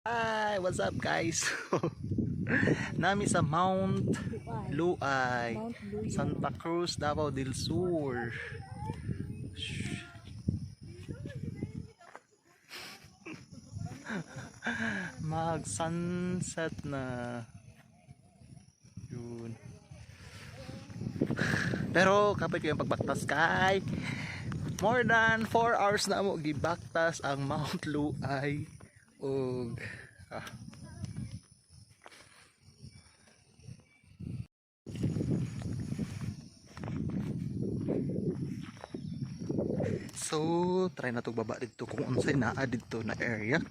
Hi, what's up, guys? Naa mi sa Mount Luay, Mount Luay. Santa Cruz, Davao del Sur. Shh. Mag sunset na. Yun. Pero kapoy ko yung pagbaktas kay more than 4 hours na mo gibaktas ang Mount Luay ug So, try na to baba dito kung unsay naa dito na area.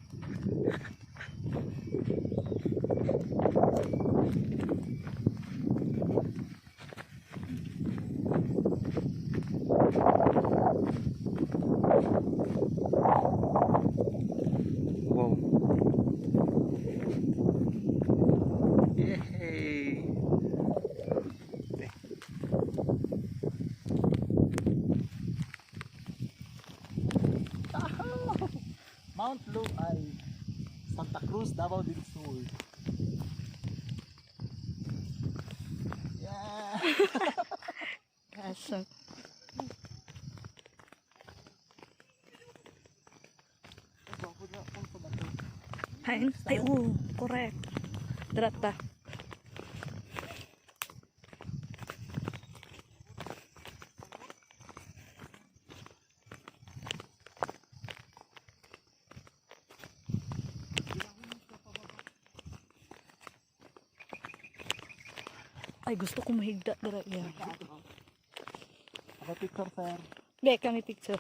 Wow. Yay! Taho! Mount Luay, Santa Cruz, Davao del Sur. Yeah! Kaso. Ay, ay, oo, correct. Trata. Ay, gusto ko mahigda dira ya. Ako picture, sir. Be, kami picture.